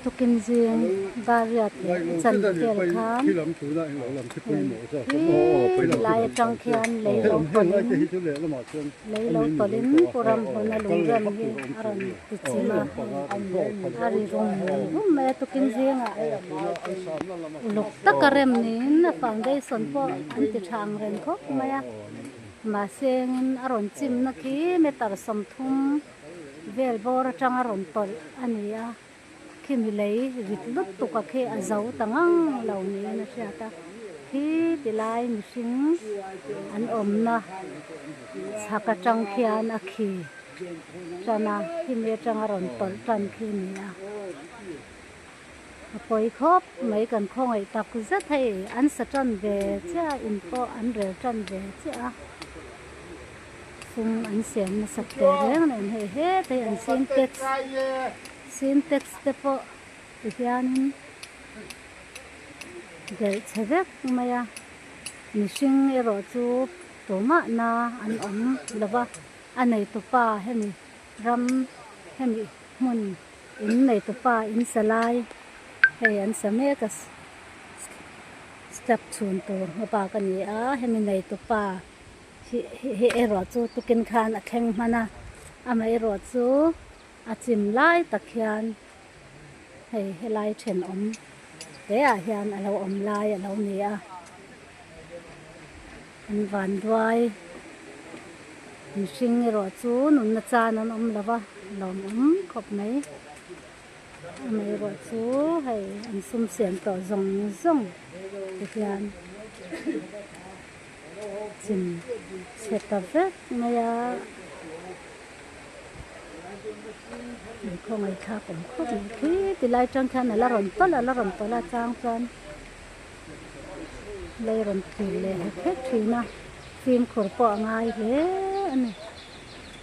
Tukin zing dar riat leh chan vel khan hei khi lai atang khian lei lo tawlhin lei lo tawlhin pu Ramhluna lungrem hi a rawn ti chim a a ri rum rum mai a tukin zingah uluk taka rem niin a foundation pawh an ti tha ang reng khawp mai a mahse engin a rawn chimna khi meter 30 vel bawr atanga rawn tawlh a ni a khimi lei rit lutuk a khi a zo ta ngang lo niin a hriat a khi ti lai mihring an awmna chhak atang khian a khi tan a khimi atanga rawn tawlh tan khi a ni a a pawi khawp mai kan khawngaih tak zet hei an sa tan ve chiah in pawh an rel tan ve chiah a. Sum an siam nasat teh reng nen hei hetah hi an sintex sintex te pawh ti hianin delh chhe vek mai a mihring erawh chu tumah na an awm lo va a neitupa hemi ram hemi hmun in neitupa in sa lai hei an sa mek a step chhun tur hmabak a ni a hemi neitupa. Hi erawh chu tukin khan a thleng hman a, amaherawh chu a chim lai tak hian hei helai thenawm te ah hian a lo awm lai a lo ni a, an vanduai mihring erawh chu nunna chan an awm lo va lawmawm khawp mai amaherawh chu hei an sum siam tawh zawng zawng te hian. Chim chhe ta vek mai a, an khawngaih thlak awm khawp mai khi ti lai tang khian a la rawn tawlh a la rawn tawlh a chang chuan lei rawn tlu leh hek hek thin a fimkhur pawh a ngai hle a ni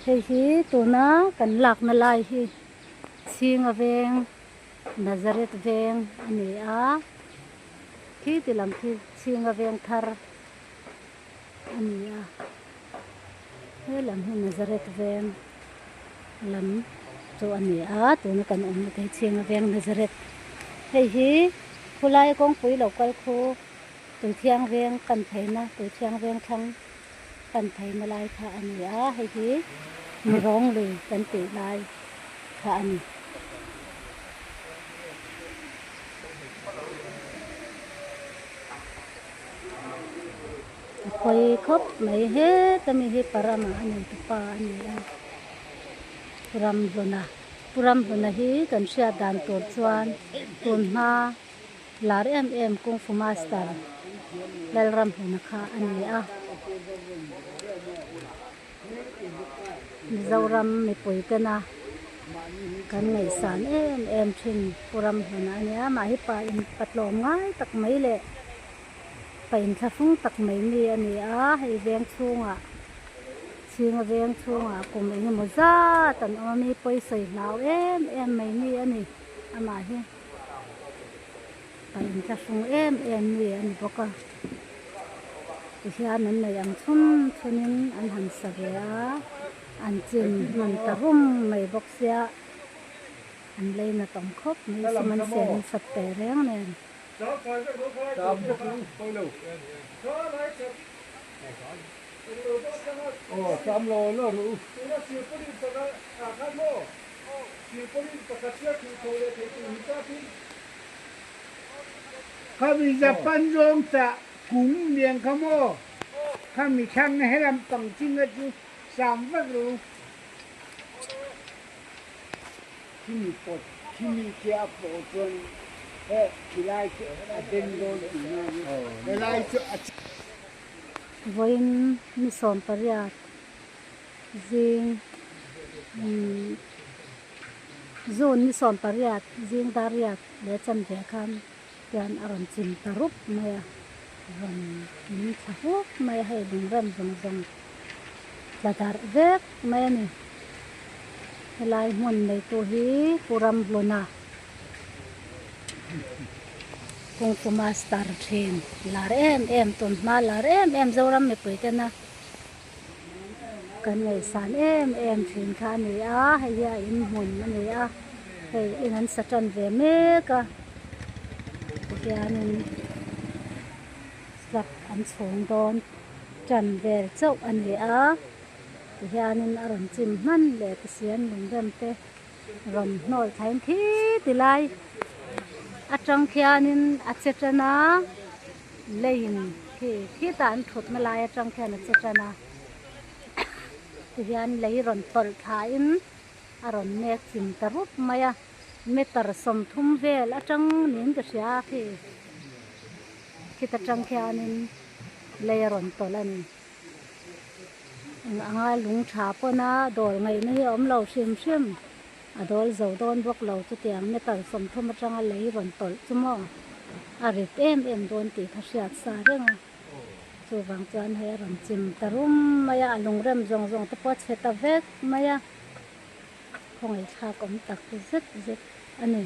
hei hi tuna kan lakna lai hi chhinga veng Nazareth veng a ni a. Khi ti lam khi chhinga veng thar a ni a, he lam hi Nazareth veng lam chu a ni a, tuna kan awmna te hi chhinga veng Nazareth. Hei hi khulai kawngpui lo kal khu Tuithiang veng pan pheina Tuithiang veng thlang pan pheina lai kha a ni a, hei hi Mirawng lui kan tih lai kha a ni. A pawi khawp mai heta mi hi Parama a nei tupa a ni a Pu Ramhluna Pu Ramhluna hi kan hriat dan tur chuan tun hma lar em em Kung Fu Master Lalramhluna kha a ni a Mizoram mipui tena kan ngaihsan em em thin Pu Ramhluna a nia mah hi pa in pa tlawm ngai tak mai leh pa inthlahrung tak mai mi a ni a hei veng chhungah chhinga veng chhungah kum engemaw zat an awm a mi pawisawi hlau em em mai mi a ni amah hi pa inthlahrung em em mi a ni bawk a. Tihian an nei ang chhun chhunin an han sa ve a, an chin hman ta rum mai bawk sia, an lei nat awm khawp mai sum an siam in sat teh reng nen. Khami Japan zawng ta kung lian kha maw? Khami thlang he lampang chinga chu sang vek lo. Khimi pot khimi khi a pawh chuan he khilai khi a den dawn tihna a ni. Helai chu a. Vawiin ni 18 zing June ni 18 zing dar riat leh chanve khan hian a rawn chim ta rup mai a, rawn min thla huk mai a, hei lungrem zawng zawng tla darh vek mai a ni. Helai hmun neitu hi Pu Ramhluna Kung Fu Master thin lar em em tun hma lar em em Zoram mipui tena. Kan ngaihsan em em thin kha a ni a, hei hi a in hmun a ni a, hei in an sa tan ve mek a, tihianin slab an chhung dawn tan vel chauh a ni a, tihianin a rawn chim hman leh ta si an lungrem te rawn hnawl thlain khi ti lai atang khianin a che tan a. Leiin khi khitah an thutna lai atang khian a che tan a, tihian lei rawn tawlh thlain a rawn nek chim ta rup mai a, meter 30 vel atang niin ka hria a khi khita tang khianin lei a rawn tawlh a ni. Eng anga lung tha pawna dawl ngaihna hi a awm lo hrim hrim, a dawl zo dawn bawk lo chutiang meter 30 atanga lei rawn tawlh chu maw a rit em em dawn tih kha hriat sa reng a, chuvang chuan hei a rawn chim ta rum mai a, a lungrem zawng zawng te pawh a chhe ta vek mai a, khawngaihthlak awm tak zet zet a ni.